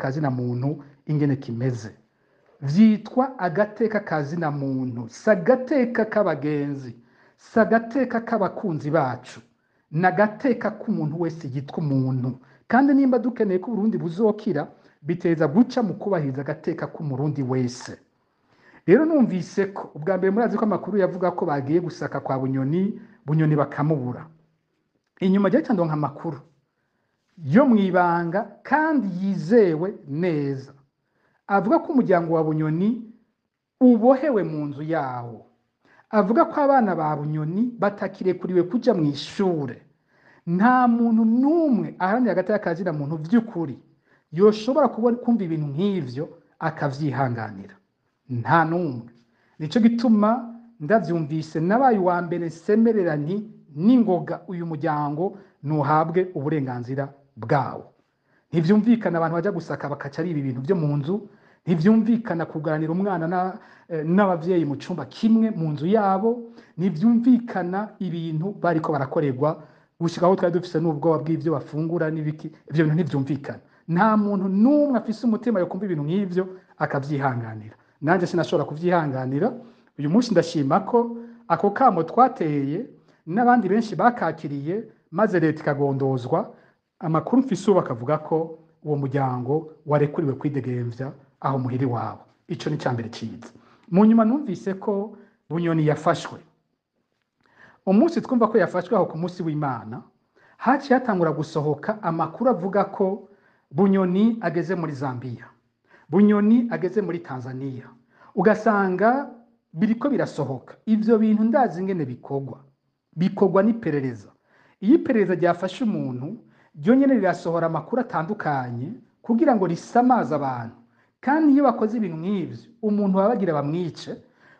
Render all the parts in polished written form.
ka zina muntu ingene kimeze. Vyitwa agateka ka zina muntu, si agateka k'abagenzi, si agateka k'abakunzi bacu, ni agateka k'umuntu wese yitwa umuntu. Kandi nimba dukeneye ko Uburundi buzokira, biteza guca mu kubahiriza agateka k'Umurundi wese. Rero numvise ko ubwa mbere murazi ko amakuru yavuga ko bagiye gusaka kwa Bunyoni, Bunyoni bakamubura. Inyuma ryaca ndonka amakuru yo mwibanga kandi yizewe neza, avuga ko umuryango wa Bunyoni ubohewe mu nzu yawo, avuga ko abana ba Bunyoni batakirekuriwe kuja mw'ishure. Nta muntu n'umwe aharanira agateka ka zina muntu vy'ukuri yoshobora kumva ibintu nk'ivyo akavyihanganira, nta n'umwe. Nico gituma ndavyumvise nabaye uwa mbere nsemerera nti ningoga uyu muryango ntuhabwe uburenganzira bwawo. Ntivyumvikana abantu baja gusaka bakaca ari ibi bintu vyo mu nzu, ntivyumvikana kuganira umwana n'abavyeyi mu cumba kimwe mu nzu yabo, ntivyumvikana ibintu bariko barakorerwa gushika aho twari dufise n'ubwoba bw'ivyo bafungura n'ibiki. Ivyo bintu ntivyumvikana. Nta muntu n'umwe afise umutima yo kumva ibintu nk'ivyo akavyihanganira. Nanje sinashobora kuvyihanganira. Uyu munsi ndashima ko ako kamo twateye n'abandi benshi bakakiriye, maze leta ikagondozwa. Amakuru mfise ubu akavuga ko uwo muryango warekuriwe kwidegemvya aho muhiri wabo. Ico ni icambere ciza. Mu nyuma numvise ko Bunyoni yafashwe. Umunsi twumva ko yafashwe aho ku munsi w'Imana, haciye hatangura gusohoka amakuru avuga ko Bunyoni ageze muri Zambia, Bunyoni ageze muri Tanzania. Ugasanga biriko birasohoka. Ivyo bintu ndazi ingene bikorwa. Bikorwa n'iperereza. Iyo iperereza ryafashe umuntu, ryo nyene rirasohora amakuru atandukanye kugira ngo risamaze abantu. Kandi iyo bakoze ibintu nk'ivyo, umuntu baba bagira bamwice,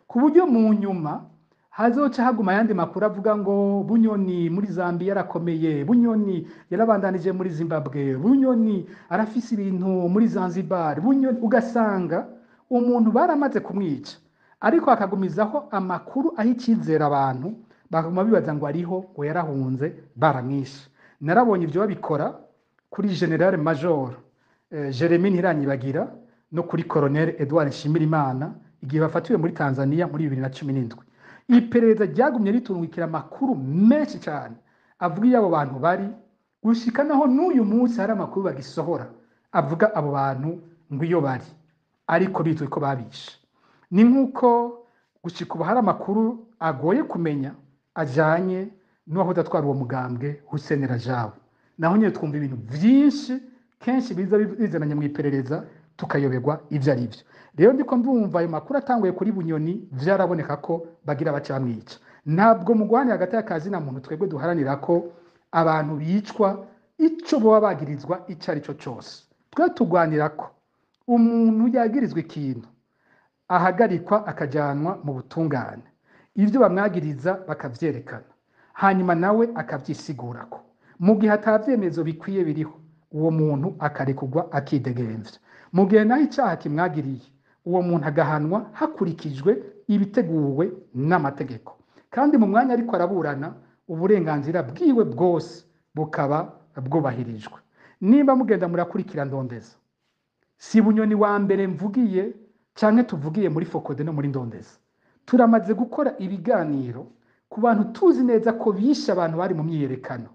ku buryo mu nyuma hazoca haguma ayandi makuru avuga ngo Bunyoni muri Zambia yarakomeye, Bunyoni yarabandanije muri Zimbabwe, Bunyoni arafise ibintu muri Zanzibar, Bunyoni. Ugasanga umuntu baramaze kumwica, ariko akagumizaho amakuru aho icizera abantu, bakaguma bibaza ngo ariho, ngo yarahunze, baramwishe. Narabonye ivyo babikora kuri General Major Jeremy Ntiranyibagira no kuri Colonel Edouard Nshimirimana igihe bafatiwe muri Tanzania muri 2017. Iperereza ryagumye ritungukira amakuru menshi cyane avuga iyo abo bantu bari, gushika naho n'uyu munsi hari amakuru bagisohora avuga abo bantu ngo iyo bari, ariko bitwe ko babishe. Ni nk'uko gushika ubu hari amakuru agoye kumenya ajanye n'uwahoze atwara uwo mugambwe Hussein Rajabu. Naho nyene twumva ibintu vyinshi kenshi biza bizananye mu iperereza tukayoberwa ivyo ari vyo. Rero ndiko ndumva ayo makuru atanguye kuri Bunyoni, vyaraboneka ko bagira baca bamwica. Ntabwo mu guharanira hagati y'akazi na muntu twebwe duharanira ko abantu bicwa ico boba bagirizwa ico ari cyo cose. Twe turwanira ko umuntu yagirizwa ikintu ahagarikwa akajanwa mu butungane, ivyo bamwagiriza bakavyerekana, hanyuma nawe akavyisigurako. Mu gihe atavyemezo bikwiye biriho, uwo muntu akarekurwa akidegemvya. Mu gihe naho icaha kimwagiriye, uwo muntu agahanwa hakurikijwe ibiteguwe n'amategeko. Kandi mu mwanya ariko araburana, uburenganzira bwiwe bwose bukaba bwubahirijwe. Nimba mugenda murakurikira Ndondeza, si Bunyoni wa mbere mvugiye canke tuvugiye muri Fokode no muri Ndondeza. Turamaze gukora ibiganiro ku bantu tuzi neza ko bishe abantu bari mu myiyerekano,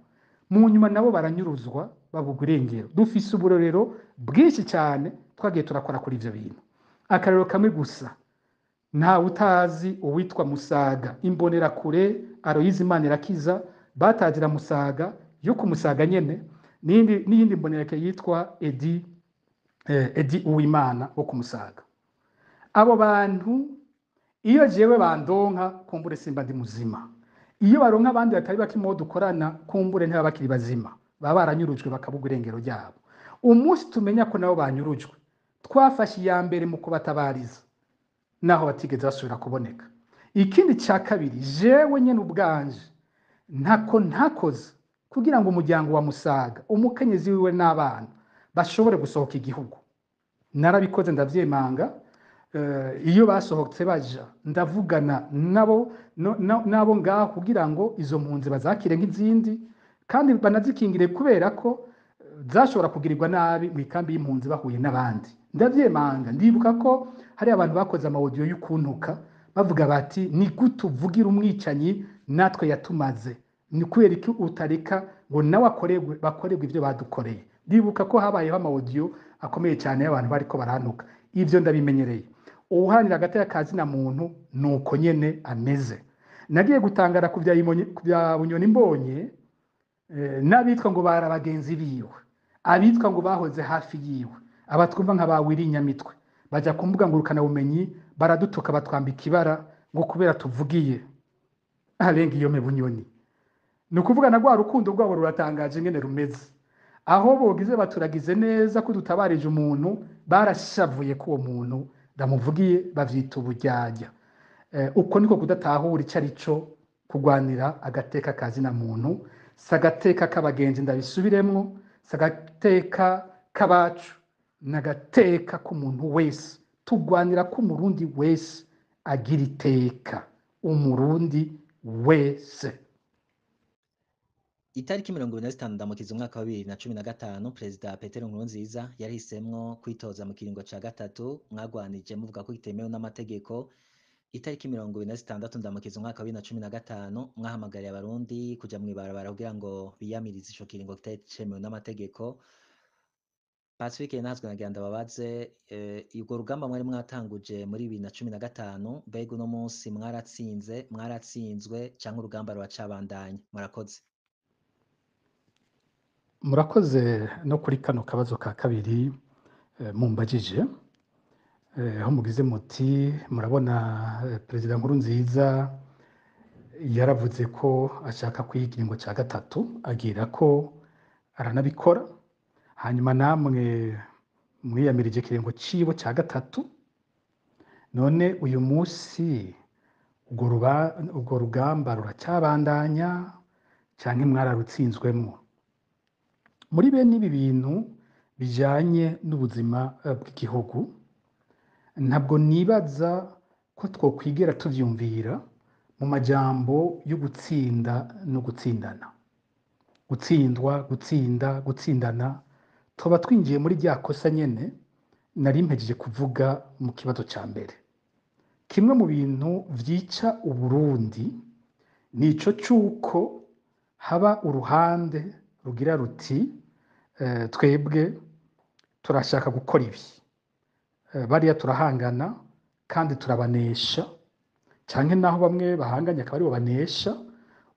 mu nyuma nabo baranyuruzwa babugwa irengero. Dufise uburorero bwinshi cyane twagiye turakora kuri ivyo bintu. Akarero kamwe gusa, ntawe utazi uwitwa Musaga, imbonerakure Aloyizi Manirakiza batazira Musaga yo ku Musaga nyene, n'iyindi mbonerakure yitwa Edi Uwimana wo ku Musaga. Abo bantu iyo jewe bandonka kumbure simba ndi muzima, iyo baronka abandi batari bake mu dukorana kumbure ntibaba bakiri bazima, baba baranyurujwe bakabugwa irengero ryabo. Umunsi tumenya ko nabo banyurujwe, twafashe iya mbere mu kubatabariza, naho batigeze basubira kuboneka. Ikindi ca kabiri, jewe nyene ubwanje ntako ntakoze kugira ngo umuryango wa Musaga, umukenyezi wiwe n'abana bashobore gusohoka igihugu. Narabikoze ndavyemanga. Iyo basohotse baja ndavugana nabo nabo ngaho kugira ngo izo mpunzi bazakire nk'izindi kandi banazikingire, kubera ko zashobora kugirirwa nabi mu ikambi y'impunzi bahuye n'abandi. Ndavyemanga, ndibuka ko hari abantu bakoze ama audio y'ukuntuka bavuga bati: "Ni gute uvugira umwicanyi natwe yatumaze? Ni kubera iki utareka ngo nawe akorerwe, bakorerwe ibyo badukoreye?" Ndibuka ko habayeho ama audio akomeye cyane y'abantu bariko barantuka. Ivyo ndabimenyereye. Uwuharanira agateka ka zina muntu nuko nyene ameze. Nagiye gutangara ku bya Bunyoni, mbonye n'abitwa ngo bari abagenzi biwe, abitwa ngo bahoze hafi yiwe, abatwumva nka ba Willy Nyamitwe, bajya ku mbuga ngurukanabumenyi baradutuka, batwambika ibara ngo kubera tuvugiye arenga iyo Bunyoni. Ni ukuvuga na rwa rukundo rwabo ruratangaje ingene rumeze. Aho bogize baturagize neza ko dutabarije umuntu, barashavuye ko uwo muntu ndamuvugiye, bavyita uburyarya. Uko niko kudatahura ico ari cyo kurwanira agateka ka zina muntu. Si agateka k'abagenzi, ndabisubiremwo, si agateka k'abacu, ni agateka k'umuntu wese. Turwanira ko Umurundi wese agira iteka, Umurundi wese. Itariki 25 Ndamukiza umwaka wa 2015, Perezida Petero Nkurunziza yarihisemwo kwitoza mu kiringo ca gatatu. Mwagwanije muvuga ko kitemewe n'amategeko. Itariki 26 Ndamukiza umwaka wa 2015, mwahamagariye Abarundi kuja mw'ibarabara kugira ngo biyamirize ico kiringo kitari cemewe n'amategeko. Pacifique Nahazwe, nagira ndababaze, urwo rugamba mwari mwatanguje muri 2015, mbega uno munsi mwaratsinze, mwaratsinzwe, canke urugamba ruracabandanya? Murakoze. Murakoze no kuri kano kabazo ka kabiri mumbajije, aho mugize muti: "Murabona, Perezida Nkurunziza yaravuze ko ashaka kwiha ikiringo cya gatatu, agira ko aranabikora, hanyuma namwe mwiyamirije ikiringo ciwe cya gatatu. None uyu munsi urwo rugamba ruracyabandanya canke mwararutsinzwemwo?" Muri bene ibi bintu bijanye n'ubuzima bw'igihugu, ntabwo nibaza ko twokwigera tuvyumvira mu majambo yo gutsinda no gutsindana, gutsindwa, gutsinda, gutsindana. Tuba twinjiye muri rya kosa nyene nari mpejeje kuvuga mu kibazo ca mbere. Kimwe mu bintu vyica Uburundi nico c'uko haba uruhande rugira ruti: "Twebwe turashaka gukora ibi, bariya turahangana kandi turabanesha", canke naho bamwe bahanganye akaba aribo banesha,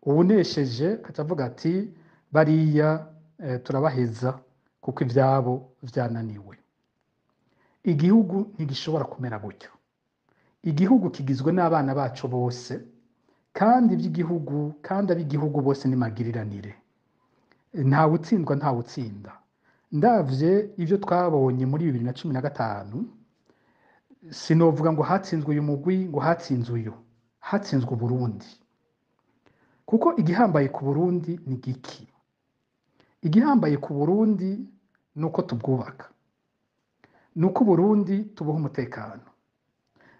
uwunesheje akaca avuga ati: "Bariya turabaheza kuko ivyabo vyananiwe." Igihugu ntigishobora kumera gutyo. Igihugu kigizwe n'abana baco bose, kandi ivy'igihugu, kandi ab'igihugu bose ni magiriranire, ntawe utsindwa, ntawe utsinda. Ndavye ivyo twabonye muri 2015, sinovuga ngo hatsinzwe uyu mugwi, ngo hatsinzwe uyu. Hatsinzwe Uburundi, kuko igihambaye ku Burundi ni giki? Igihambaye ku Burundi ni uko tubwubaka, ni uko Uburundi tubuha umutekano,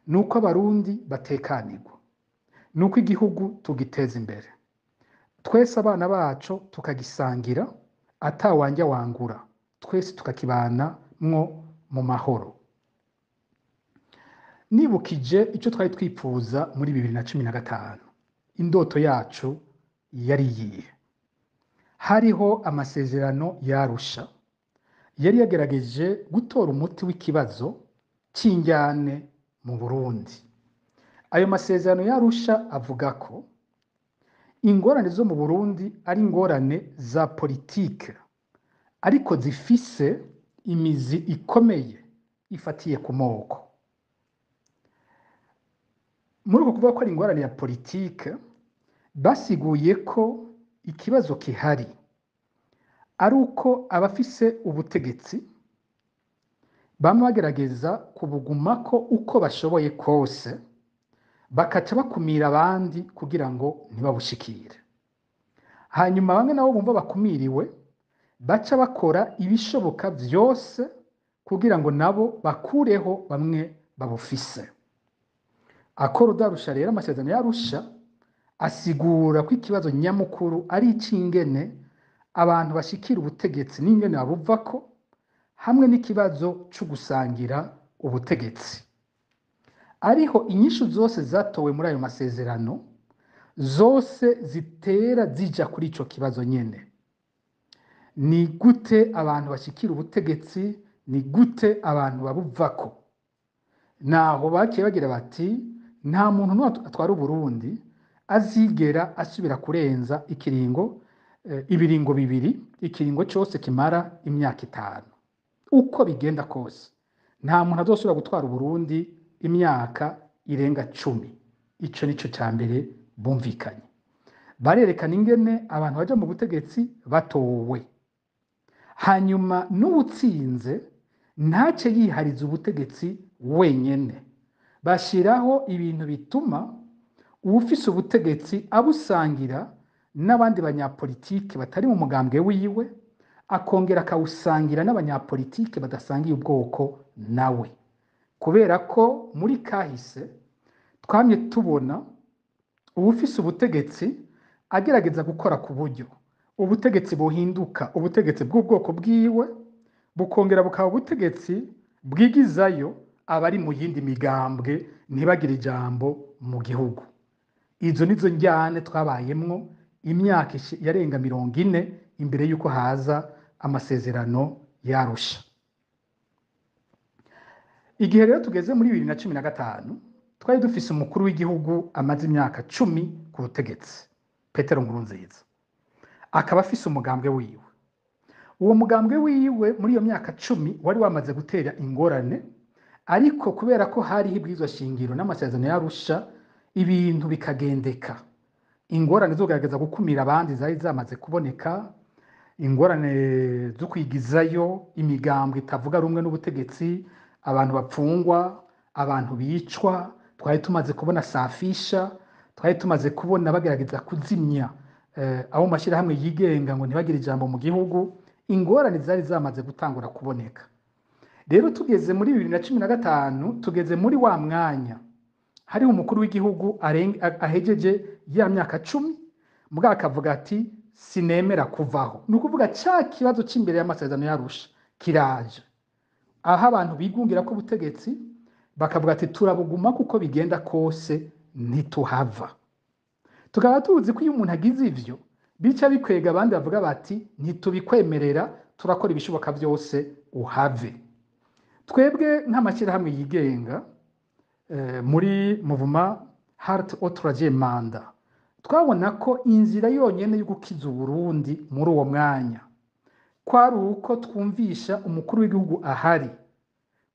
ni uko Abarundi batekanirwa, ni uko igihugu tugiteza imbere twese, abana bacu tukagisangira atawanjya wangura, twese tukakibanamwo mu mahoro. Nibukije icyo twari twipfuza muri 2015, indoto yacu yari iyihe? Hariho amasezerano y'Arusha yari yagerageje gutora umuti w'ikibazo cy'injyane mu Burundi. Ayo masezerano y'Arusha avuga ko ingorane zo mu Burundi ari ingorane za politike, ariko zifise imizi ikomeye ifatiye ku moko. Muri uko kuvuga ko ari ingorane ya politike, basiguye ko ikibazo kihari ari uko abafise ubutegetsi bamwe bagerageza kubugumako uko bashoboye kose, bakaca bakumira abandi kugira ngo ntibabushikire. Hanyuma bamwe nabo bumva bakumiriwe, baca bakora ibishoboka vyose kugira ngo nabo bakureho bamwe babufise. Accord d'Arusha rero, amasezerano y'Arusha, asigura ko ikibazo nyamukuru ari ic'ingene abantu bashikira ubutegetsi n'ingene babuvako, hamwe n'ikibazo co gusangira ubutegetsi. Ariho inyishu zose zatowe muri ayo masezerano zose zitera zija kuri ico kibazo nyene. Ni gute abantu bashikira ubutegetsi, ni gute abantu babuvako? Naho bakiye bagira bati nta muntu n'umwe atwara Uburundi azigera asubira kurenza ikiringo, ibiringo bibiri, ikiringo cose kimara imyaka 5. Uko bigenda kose nta muntu azosubira gutwara Uburundi imyaka irenga 10. Ico nico ca mbere bumvikanye. Barerekana ingene abantu baja mu butegetsi batowe, hanyuma n'uwutsinze ntace yihariza ubutegetsi wenyene. Bashiraho ibintu bituma uwufise ubutegetsi abusangira n'abandi banyapolitike batari mu mugambwe wiwe, akongera akawusangira n'abanyapolitike badasangiye ubwoko nawe. Kubera ko muri kahise twamye tubona uwufise ubutegetsi agerageza gukora ku buryo ubutegetsi buhinduka ubutegetsi bw'ubwoko bwiwe, bukongera bukaba ubutegetsi bwigizayo abari mu yindi migambwe ntibagire ijambo mu gihugu. Izo nizo njyane twabayemwo imyaka yarenga 40 imbere y'uko haza amasezerano y'Arusha. Igihe rero tugeze muri 2015, twari dufise umukuru w'igihugu amaze imyaka 10 ku butegetsi, Petero Nkurunziza, akaba afise umugambwe wiwe. Uwo mugambwe wiwe muri iyo myaka 10 wari wamaze gutera ingorane, ariko kubera ko hariho ibwirizwa shingiro n'amasezerano y'Arusha, ibintu bikagendeka. Ingorane zo kugerageza gukumira abandi zari zamaze kuboneka, ingorane zo kwigizayo imigambwe itavuga rumwe n'ubutegetsi, abantu bapfungwa, abantu bicwa. Twari tumaze kubona safisha, twari tumaze kubona bagerageza kuzimya abo mashirahamwe yigenga ngo ntibagire ijambo mu gihugu. Ingorane zari zamaze gutangura kuboneka. Rero tugeze muri 2015, tugeze muri wa mwanya hari umukuru w'igihugu ahejeje ya myaka 10, mugabo akavuga ati sinemera kuvaho. Ni ukuvuga ca kibazo c'imbere y'amasezerano y'Arusha kiraje, aho abantu bigungira ko ubutegetsi bakavuga ati turabuguma kuko bigenda kose ntituhava. Tukaba tuzi ko iyo umuntu agize ivyo bica bikwega abandi bavuga bati ntitubikwemerera, turakora ibishoboka byose uhave. Twebwe nk'amashyirahamwe yigenga muri Mouvement Halte au Troisième Mandat, twabona ko inzira yonyene yo gukiza Uburundi muri uwo mwanya kwari uko twumvisha umukuru w'igihugu ahari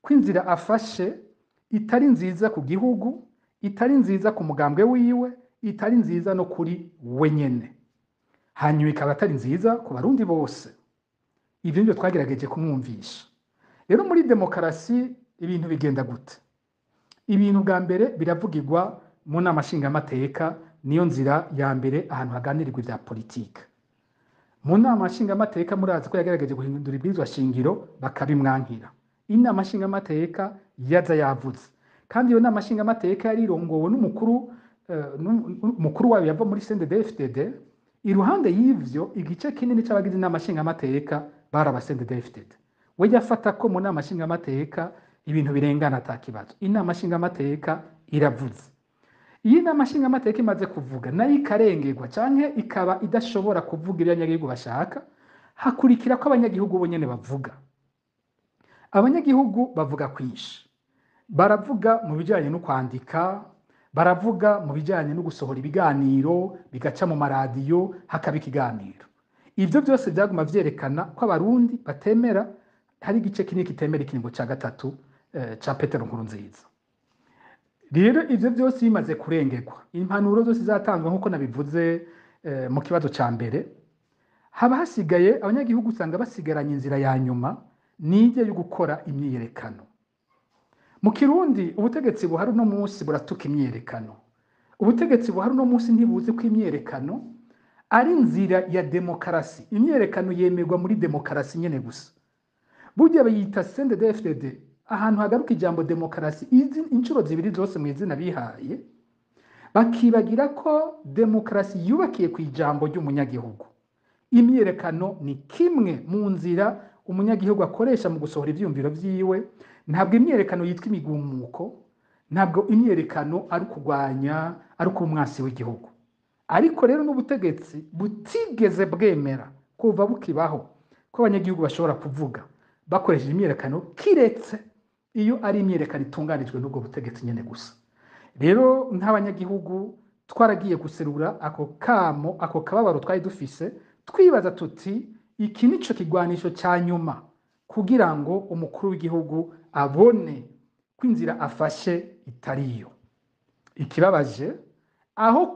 ko inzira afashe itari nziza ku gihugu, itari nziza ku mugambwe wiwe, itari nziza no kuri we nyene, hanyuma ikaba atari nziza ku Barundi bose. Ivyo nivyo twagerageje kumwumvisha. Rero muri demokarasi ibintu bigenda gute? Ibintu bwa mbere biravugirwa mu nama nshingamateka, niyo nzira ya mbere ahantu haganirirwa ivya politike. Mu nama nshingamateka murazi ko yagerageje guhindura ibwirizwa shingiro bakabimwankira. Inama nshingamateka yaza yavuze, kandi iyo nama nshingamateka yari irongowe n'umukuru umukuru wayo yava muri CNDD-FDD. Iruhande y'ivyo, igice kinini c'abagize inama nshingamateka bari aba CNDD-FDD. We yafata ko mu nama nshingamateka ibintu birengana ata kibazo. Inama nshingamateka iravuze. Iyo inama nshingamateka imaze kuvuga nayo ikarengerwa canke ikaba idashobora kuvuga ibyo abanyagihugu bashaka, hakurikira ko abanyagihugu bo nyene bavuga. Abanyagihugu bavuga kwinshi. Baravuga mu bijanye no kwandika, baravuga mu bijanye no gusohora ibiganiro, bigaca mu maradiyo, hakaba ikiganiro. Ivyo byose byaguma vyerekana ko Abarundi batemera, hari igice kinini kitemera ikiringo ca gatatu ca Petero Nkurunziza. Rero ivyo byose bimaze kurengerwa, impanuro zose zatangwa nkuko nabivuze mu kibazo ca mbere, haba hasigaye abanyagihugu usanga basigaranye inzira ya nyuma, nijye yo gukora imyiyerekano. Mu Kirundi ubutegetsi buhari uno munsi buratuka imyiyerekano. Ubutegetsi buhari uno munsi ntibuzi ko imyiyerekano ari inzira ya demokarasi. Imyiyerekano yemerwa muri demokarasi nyene gusa. Burya bayita CNDD-FDD, ahantu hagaruka ijambo demokarasi inshuro zibiri zose mu izina bihaye, bakibagira ko demokarasi yubakiye ku ijambo ry'umunyagihugu. Imyiyerekano ni kimwe mu nzira umunyagihugu akoresha mu gusohora ivyiyumviro vyiwe. Ntabwo imyiyerekano yitwa imigumuko, ntabwo imyiyerekano ari ukugwanya, ari ukuba umwansi w'igihugu. Ariko rero n'ubutegetsi butigeze bwemera kuva bukibaho ko abanyagihugu bashobora kuvuga bakoresheje imyiyerekano, kiretse iyo ari imyiyerekano itunganijwe n'ubwo butegetsi nyene gusa. Rero nk'abanyagihugu twaragiye guserura ako kamo, ako kababaro twari dufise, twibaza tuti iki nico kigwanisho ca nyuma kugira ngo umukuru w'igihugu abone ko inzira afashe itariyo. Ikibabaje aho